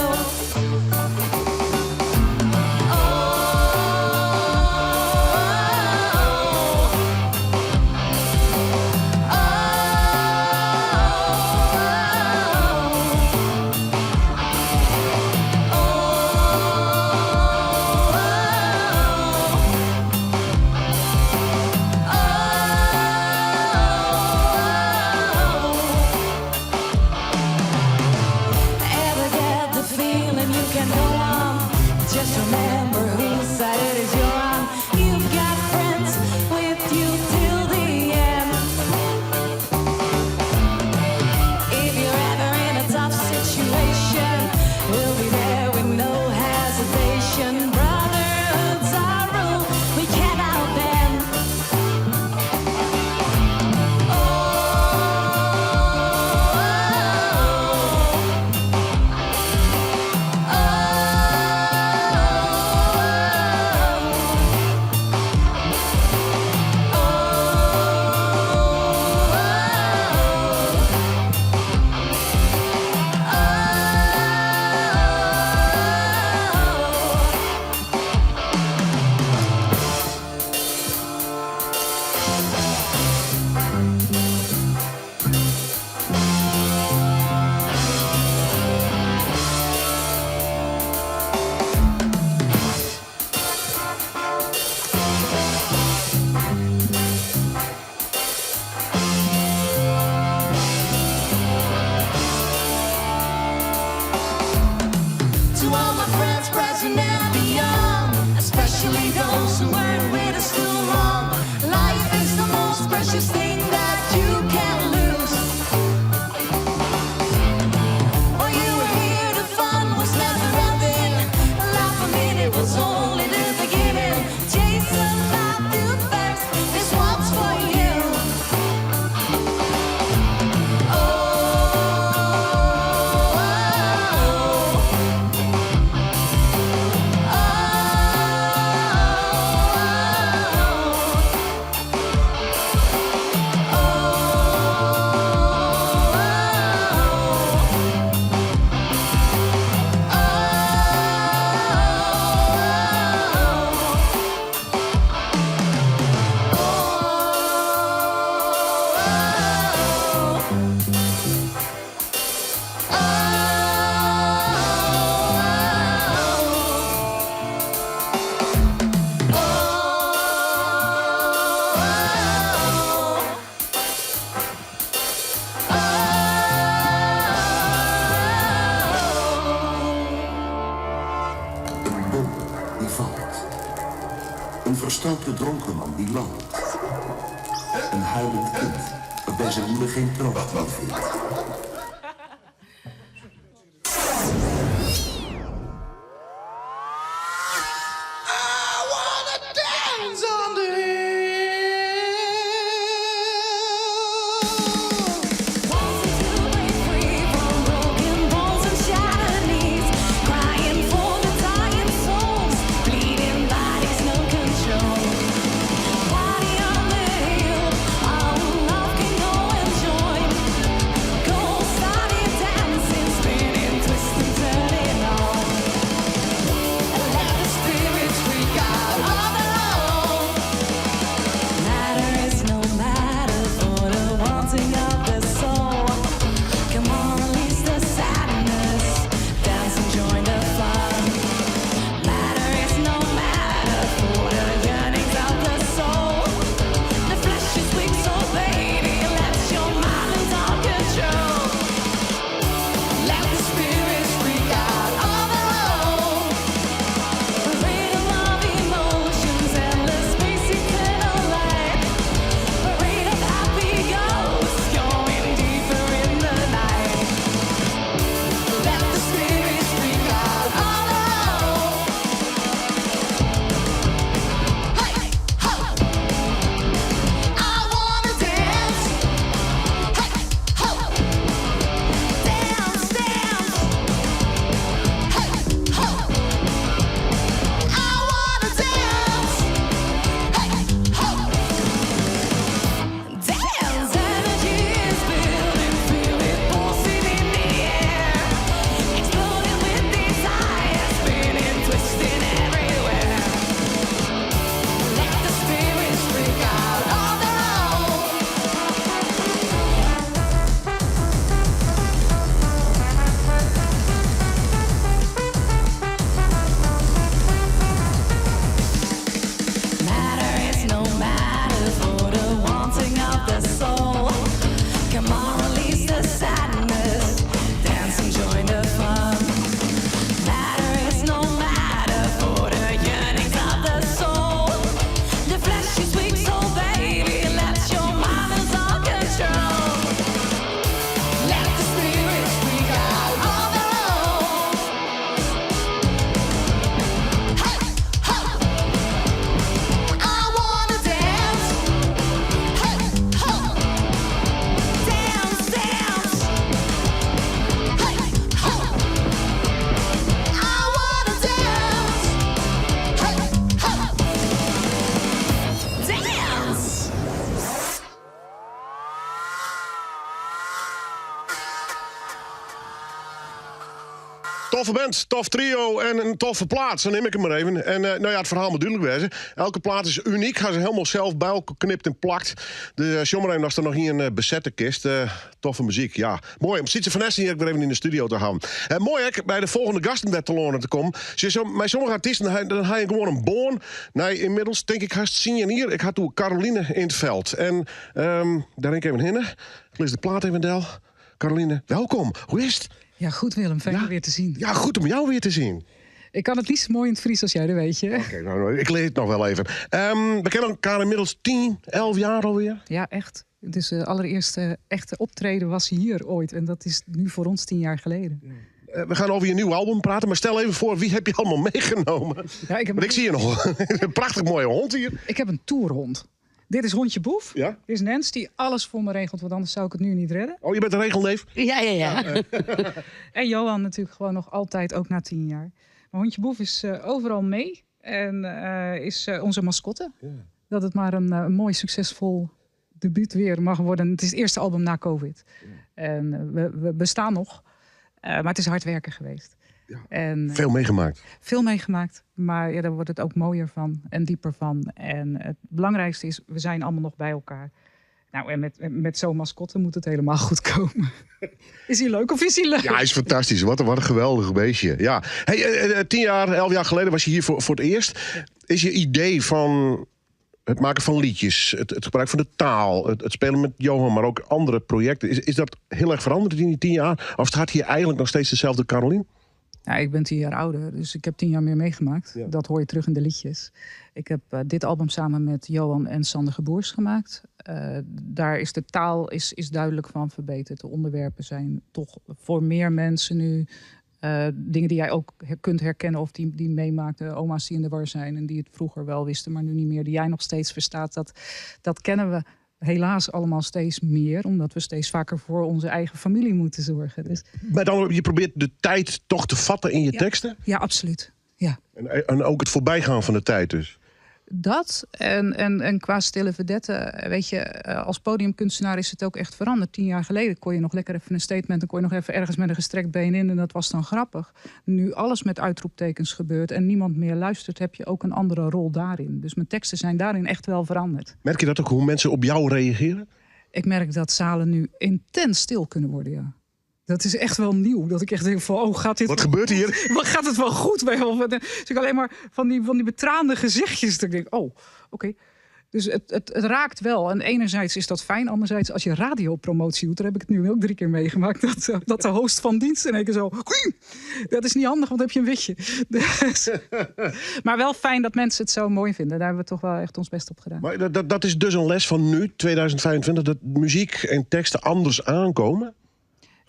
Ever get the feeling you can go on? Just remember whose side it is you're on. You've got friends with you till the end. If you're ever in a tough situation, we'll be there with no hesitation. Brotherhood's our rule, we cannot bend. To all my friends present and beyond, especially those who weren't with us too long. Life is the most precious thing that you can lose. While you were here, the fun was never ending. Laugh a minute was only the beginning. Jason Matthew first, this one's for you. Een bom die valt. Een verstoute dronkenman die landt. Een huilend kind dat bij zijn moeder geen troost meer vindt. Dance on the Broken bones and shattered knees, crying for the dying souls, bleeding bodies, no control. Party on the hill, all who love can go and join. Go Toffe band, tof trio en in toffe plaat. Sa neam ik him mar even. En eh, nou ja, it ferhaal moat dúdlik wêze. Elke plaat is unyk. Ha se hielendal sels by elkoar knipt en plakt. Dus eh, sjoch mar even ast der noch ien eh, besette kinst. Eh, toffe muzyk, ja. Moai om Sietse van Essen hjir ek wer even yn de studio te hawwen. En moai ek by de folgjende gasten wer telâne te kommen. Sjoch, so, mei sommige artysten ha, dan ha je gewoan in bân. Nei ynmiddels tink ik hast tsien jier. Ik ha it oer Caroline in 't Veld. En ehm, dêr rin ik even hinne. Ik lis de plaat even del. Caroline, welkom. Hoe is it? Ja, goed Willem, fijn je weer te zien. Ja, goed om jou weer te zien. Ik kan het niet zo mooi in het Fries als jij, dat weet je. Oké, nou, nou, ik leer het nog wel even. We kennen elkaar inmiddels 10, 11 jaar alweer. Ja, echt. Dus de allereerste echte optreden was hier ooit. En dat is nu voor ons 10 jaar geleden. We gaan over je nieuwe album praten, maar stel even voor, wie heb je allemaal meegenomen? Ja, ik heb Want ik zie hier nog een prachtig mooie hond hier. Ik heb een toerhond. Dit is hondje Boef. Ja? Dit is Nens die alles voor me regelt, want anders zou ik het nu niet redden. Oh, je bent een regelneef? Ja, ja, ja. En Johan natuurlijk gewoon nog altijd, ook na 10 jaar. Maar hondje Boef is overal mee en is onze mascotte. Dat het maar een mooi, succesvol debuut weer mag worden. Het is het eerste album na COVID. En we bestaan nog, maar het is hard werken geweest. En Veel meegemaakt. Veel meegemaakt, maar ja, daar wordt het ook mooier van en dieper van. En het belangrijkste is, we zijn allemaal nog bij elkaar. Nou, en met zo'n mascotte moet het helemaal goed komen. Is hij leuk of is hij leuk? Ja, hij is fantastisch. Wat een geweldig beestje. Ja. Hey, 10 jaar, 11 jaar geleden was je hier voor het eerst. Is je idee van het maken van liedjes, het gebruik van de taal, het spelen met Johan, maar ook andere projecten, is dat heel erg veranderd in die 10 jaar? Of staat hier eigenlijk nog steeds dezelfde Carolien? Nou, ik ben 10 jaar ouder, dus ik heb 10 jaar meer meegemaakt. Dat hoor je terug in de liedjes. Ik heb dit album samen met Johan en Sander Geboers gemaakt. Daar is de taal is duidelijk van verbeterd. De onderwerpen zijn toch voor meer mensen nu. Dingen die jij ook kunt herkennen of die meemaakten. Oma's die in de war zijn en die het vroeger wel wisten, maar nu niet meer. Die jij nog steeds verstaat. Dat kennen we helaas allemaal steeds meer, omdat we steeds vaker voor onze eigen familie moeten zorgen. Dus Maar dan, je probeert de tijd toch te vatten in je Ja. teksten? Ja, absoluut. Ja. En ook het voorbijgaan van de tijd dus? Dat en qua stille vedette, als podiumkunstenaar is het ook echt veranderd. 10 jaar geleden kon je nog lekker even een statement, dan kon je nog even ergens met een gestrekt been in en dat was dan grappig. Nu alles met uitroeptekens gebeurt en niemand meer luistert, heb je ook een andere rol daarin. Dus mijn teksten zijn daarin echt wel veranderd. Merk je dat ook, hoe mensen op jou reageren? Ik merk dat zalen nu intens stil kunnen worden, ja. Dat is echt wel nieuw. Dat ik echt denk van, oh, gaat dit Wat wel gebeurt hier? goed? Wat gaat het wel goed? Bij of wat? Dus ik alleen maar van die betraande gezichtjes. Dat ik denk, oh, oké. Dus het raakt wel. En enerzijds is dat fijn. Anderzijds, als je radiopromotie doet, daar heb ik het nu ook 3 keer meegemaakt, dat de host van dienst in één keer zo, Oei, dat is niet handig, want dan heb je een witje. Dus, maar wel fijn dat mensen het zo mooi vinden. Daar hebben we toch wel echt ons best op gedaan. Maar dat is dus een les van nu, 2025, dat muziek en teksten anders aankomen?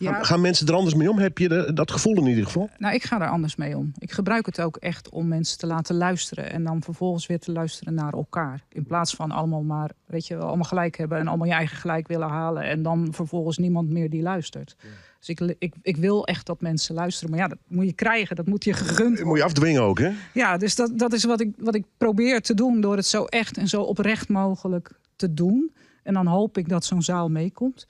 Gaan mensen er anders mee om? Heb je dat gevoel in ieder geval? Nou, ik ga daar anders mee om. Ik gebruik het ook echt om mensen te laten luisteren. En dan vervolgens weer te luisteren naar elkaar. In plaats van allemaal maar, weet je wel, allemaal gelijk hebben. En allemaal je eigen gelijk willen halen. En dan vervolgens niemand meer die luistert. Dus ik wil echt dat mensen luisteren. Maar ja, dat moet je krijgen. Dat moet je gegund Dat moet je afdwingen ook, hè? Ja, dus dat is wat ik probeer te doen. Door het zo echt en zo oprecht mogelijk te doen. En dan hoop ik dat zo'n zaal meekomt.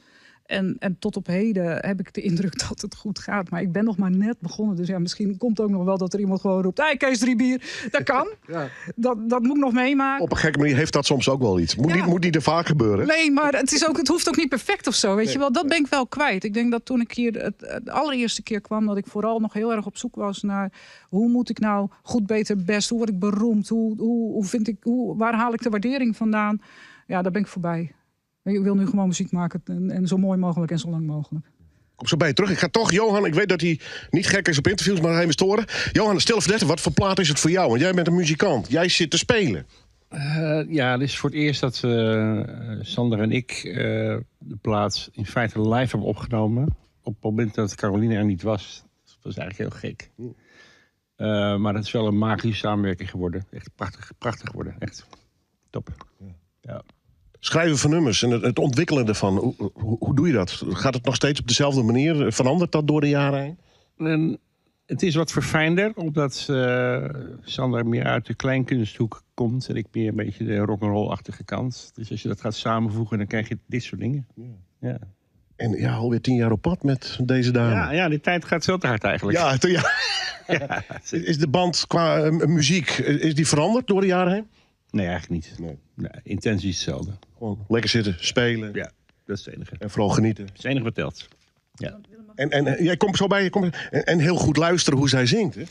En tot op heden heb ik de indruk dat het goed gaat. Maar ik ben nog maar net begonnen. Dus ja, misschien komt ook nog wel dat er iemand gewoon roept, hey, Kees, 3 bier. Dat kan. Dat moet ik nog meemaken. Op een gekke manier heeft dat soms ook wel iets. Moet niet te vaak gebeuren. Nee, maar het hoeft ook niet perfect. Dat ben ik wel kwijt. Ik denk dat toen ik hier het allereerste keer kwam, dat ik vooral nog heel erg op zoek was naar hoe moet ik nou goed, beter, best? Hoe word ik beroemd? Waar haal ik de waardering vandaan? Ja, daar ben ik voorbij. Ik wil nu gewoon muziek maken en zo mooi mogelijk en zo lang mogelijk. Kom zo bij je terug. Ik ga toch, Johan, ik weet dat hij niet gek is op interviews, maar hij me storen. Johan, Stille Verdette, wat voor plaat is het voor jou? Want jij bent een muzikant. Jij zit te spelen. Ja, dit is voor het eerst dat Sander en ik de plaat in feite live hebben opgenomen. Op het moment dat Caroline er niet was. Dat was eigenlijk heel gek. Maar dat is wel een magische samenwerking geworden. Echt prachtig, prachtig geworden. Echt top. Ja. Schrijven van nummers en het ontwikkelen ervan. Hoe doe je dat? Gaat het nog steeds op dezelfde manier? Verandert dat door de jaren heen? En het is wat verfijnder, omdat Sander meer uit de kleinkunsthoek komt en ik meer een beetje de rock'n'roll-achtige kant. Dus als je dat gaat samenvoegen, dan krijg je dit soort dingen. En ja, alweer 10 jaar op pad met deze dame. Ja, die tijd gaat veel te hard eigenlijk. Ja. Is de band qua muziek, is die veranderd door de jaren heen? Nee, eigenlijk niet. Nee. Nee, intentie is hetzelfde. Gewoon lekker zitten, spelen. Ja, dat is het enige. En vooral genieten. Dat is het enige wat telt. Ja. En jij komt zo bij je, en heel goed luisteren hoe zij zingt. Hè?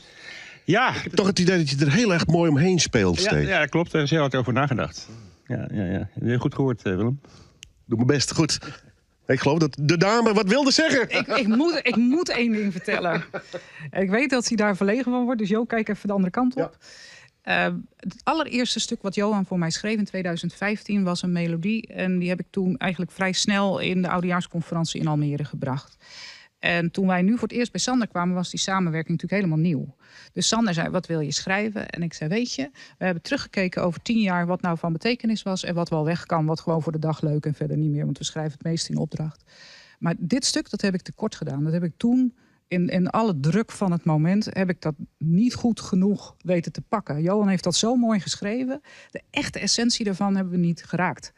Ja. Ik heb toch het idee dat je er heel erg mooi omheen speelt steeds. Ja, dat klopt. Daar is heel hard over nagedacht. Ja. Heb je goed gehoord, Willem? Doe mijn best. Goed. Ik geloof dat de dame wat wilde zeggen. Ik moet één ding vertellen. Ik weet dat hij daar verlegen van wordt, dus Jo, kijk even de andere kant op. Het allereerste stuk wat Johan voor mij schreef in 2015 was een melodie. En die heb ik toen eigenlijk vrij snel in de oudejaarsconferentie in Almere gebracht. En toen wij nu voor het eerst bij Sander kwamen, was die samenwerking natuurlijk helemaal nieuw. Dus Sander zei, wat wil je schrijven? En ik zei, weet je, we hebben teruggekeken over 10 jaar wat nou van betekenis was en wat wel weg kan, wat gewoon voor de dag leuk en verder niet meer, want we schrijven het meest in opdracht. Maar dit stuk, dat heb ik tekort gedaan. Dat heb ik toen, in alle druk van het moment, heb ik dat niet goed genoeg weten te pakken. Johan heeft dat zo mooi geschreven. De echte essentie daarvan hebben we niet geraakt.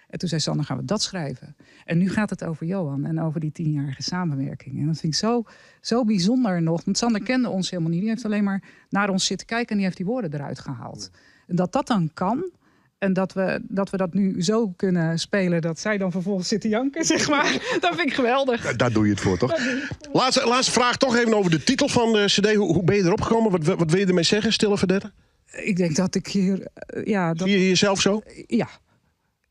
En toen zei Sander, gaan we dat schrijven. En nu gaat het over Johan en over die 10-jarige samenwerking. En dat vind ik zo, zo bijzonder nog. Want Sander kende ons helemaal niet. Die heeft alleen maar naar ons zitten kijken en die heeft die woorden eruit gehaald. En dat dat dan kan en dat we dat nu zo kunnen spelen dat zij dan vervolgens zit te janken, zeg maar. Dat vind ik geweldig. Daar doe je het voor, toch? Laatste vraag toch even over de titel van de cd. Hoe ben je erop gekomen? Wat wil je ermee zeggen, Stille Verdette? Ik denk dat ik hier, ja, dat Zie je jezelf zo? Ja.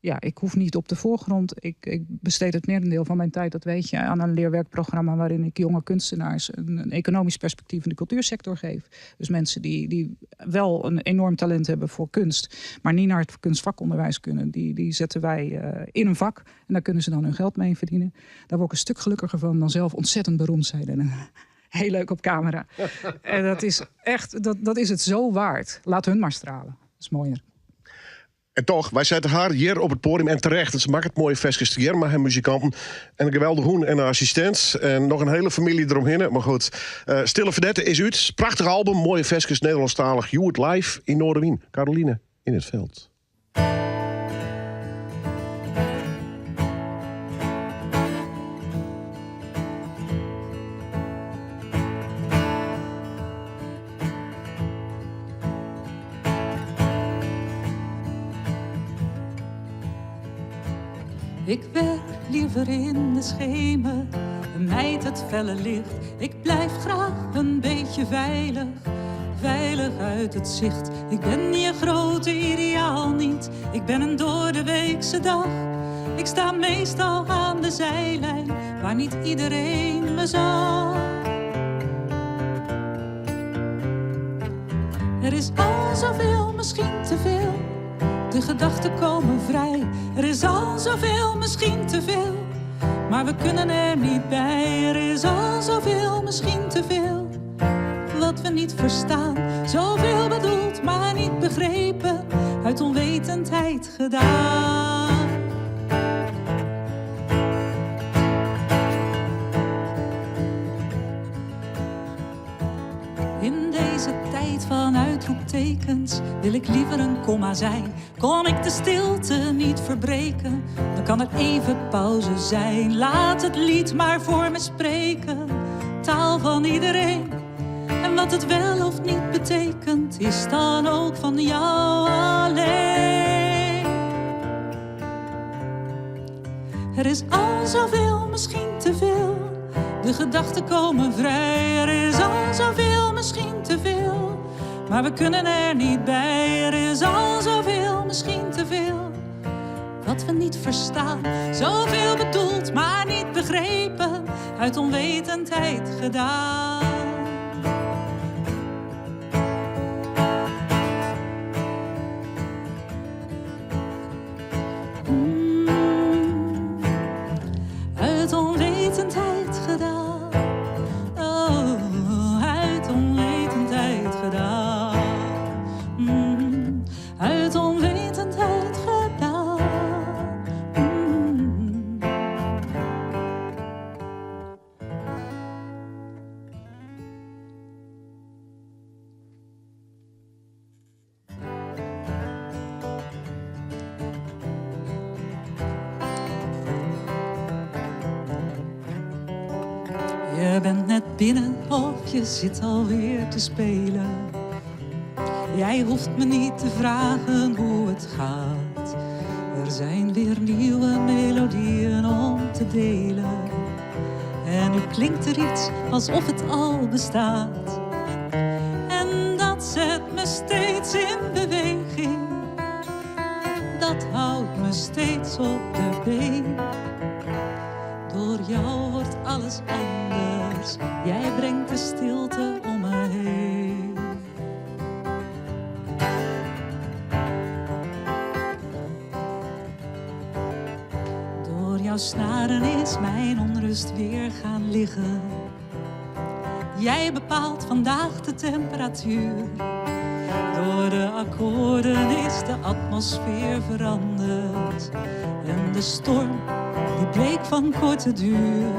Ja, ik hoef niet op de voorgrond. Ik besteed het merendeel van mijn tijd, dat weet je, aan een leerwerkprogramma waarin ik jonge kunstenaars een economisch perspectief in de cultuursector geef. Dus mensen die wel een enorm talent hebben voor kunst, maar niet naar het kunstvakonderwijs kunnen, die zetten wij in een vak. En daar kunnen ze dan hun geld mee verdienen. Daar word ik een stuk gelukkiger van dan zelf ontzettend beroemd zijn en heel leuk op camera. En dat is echt, dat is het zo waard. Laat hun maar stralen. Dat is mooier. En toch, wij zetten haar hier op het podium en terecht. Ze maakt het mooie versjes hier, maar haar muzikanten. En een geweldige hoen en een assistent. En nog een hele familie eromheen. Maar goed, Stille Verdette is uit. Prachtig album, mooie versjes, Nederlandstalig. Hjoed live in Noardewyn. Caroline in het veld. Ik werk liever in de schemer en mijd het felle licht. Ik blijf graag een beetje veilig, veilig uit het zicht. Ik ben je grote ideaal niet, ik ben een doordeweekse dag. Ik sta meestal aan de zijlijn, waar niet iedereen me zag. Er is al zoveel, misschien te veel. De gedachten komen vrij. Er is al zoveel, misschien te veel. Maar we kunnen er niet bij. Er is al zoveel, misschien te veel. Wat we niet verstaan. Zoveel bedoeld, maar niet begrepen. Uit onwetendheid gedaan. In deze tijd van uitroeptekens wil ik liever een komma zijn. Kon ik de stilte niet verbreken, dan kan er even pauze zijn. Laat het lied maar voor me spreken, taal van iedereen. En wat het wel of niet betekent, is dan ook van jou alleen. Er is al zoveel, misschien te veel. De gedachten komen vrij. Er is al zoveel, misschien te veel. Maar we kunnen er niet bij. Er is al zoveel, misschien te veel. Wat we niet verstaan. Zoveel bedoeld, maar niet begrepen. Uit onwetendheid gedaan. Uit onwetendheid gedaan. Oh, uit onwetendheid gedaan. Uit onwetendheid gedaan. net binnen of je zit alweer te spelen. Jij hoeft me niet te vragen hoe het gaat. Er zijn weer nieuwe melodieën om te delen. En nu klinkt er iets alsof het al bestaat. En dat zet me steeds in beweging. Dat houdt me steeds op de been. Door jou wordt alles anders. Jij brengt de stilte om me heen. Door jouw snaren is mijn onrust weer gaan liggen. Jij bepaalt vandaag de temperatuur. Door de akkoorden is de atmosfeer veranderd. En de storm die bleek van korte duur.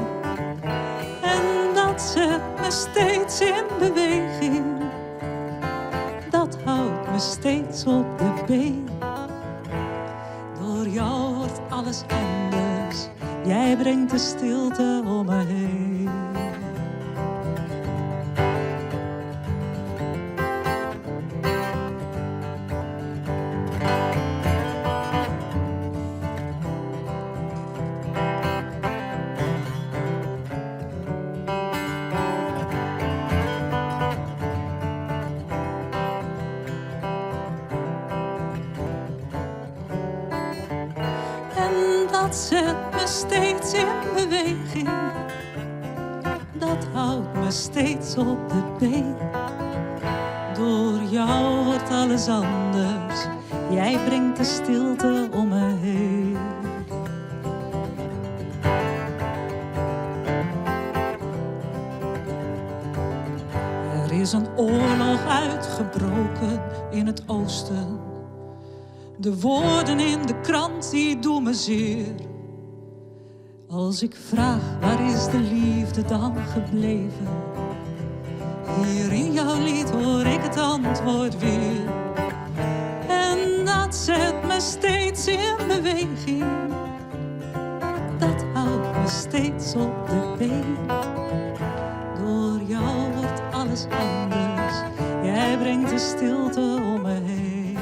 En dat zet me steeds in beweging. Dat houdt me steeds op de been. Door jou wordt alles anders. Jij brengt de stilte om me heen. En dat zet me steeds in beweging. Dat houdt me steeds op de been. Door jou wordt alles anders. Jij brengt de stilte om me heen. Er is een oorlog uitgebroken in het oosten. De woorden in de krant die doen me zeer. Als ik vraag waar is de liefde dan gebleven? Hier in jouw lied hoor ik het antwoord weer. En dat zet me steeds in beweging. Dat houdt me steeds op de been. Door jou wordt alles anders. Jij brengt de stilte om me heen.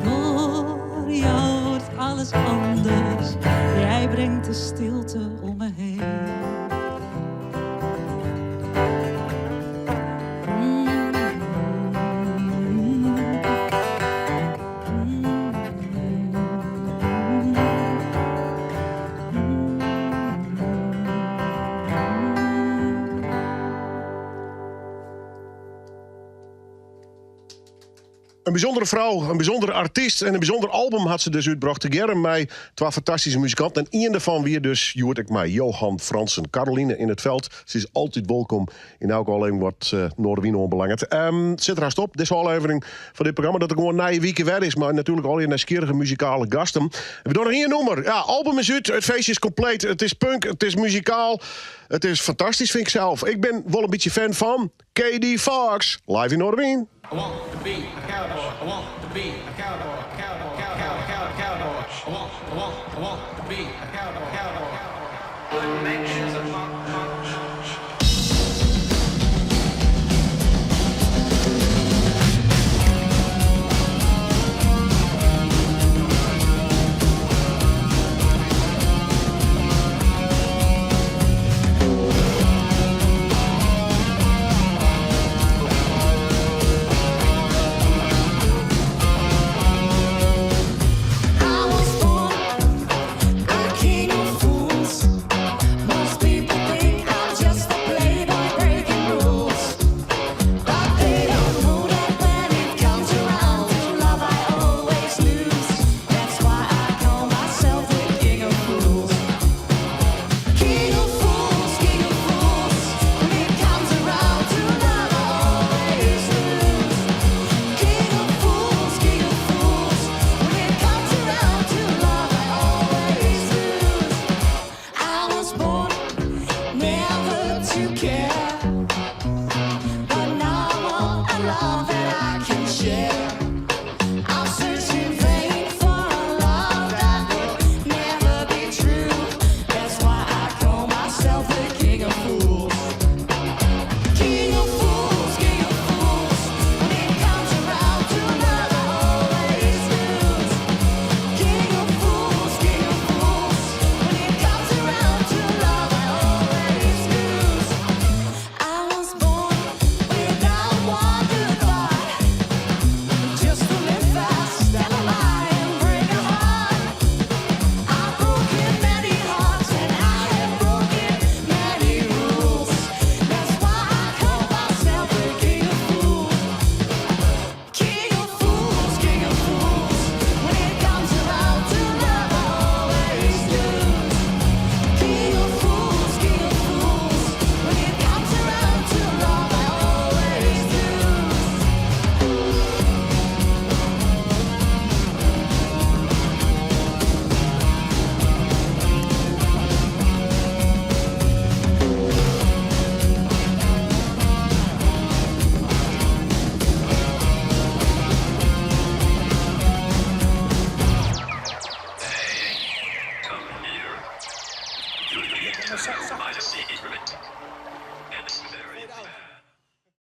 Door jou wordt alles anders. Jij brengt de stilte om me heen. Een bijzondere vrouw, een bijzondere artiest en een bijzonder album had ze dus uitgebracht. Together mij twee fantastische muzikanten. En één daarvan weer dus, Joert ik mij, Johan Fransen. Caroline in het veld. Ze is altijd welkom in elke aflevering wat Noardewyn oanbelanget. Zit er haast op, deze aflevering van dit programma, dat er gewoon na je week weer is. Maar natuurlijk al je nieuwsgierige muzikale gasten. We doen nog één nummer. Ja, album is uit, het feestje is compleet. Het is punk, het is muzikaal. Het is fantastisch, vind ik zelf. Ik ben wel een beetje fan van KD Fox, live in Noardewyn. I want to be a cowboy. I want to be a cowboy. Cowboy. Cow, cow, cow, cowboy. I want, I want, I want to be a cowboy. Cowboy. What makes you a punk, punk?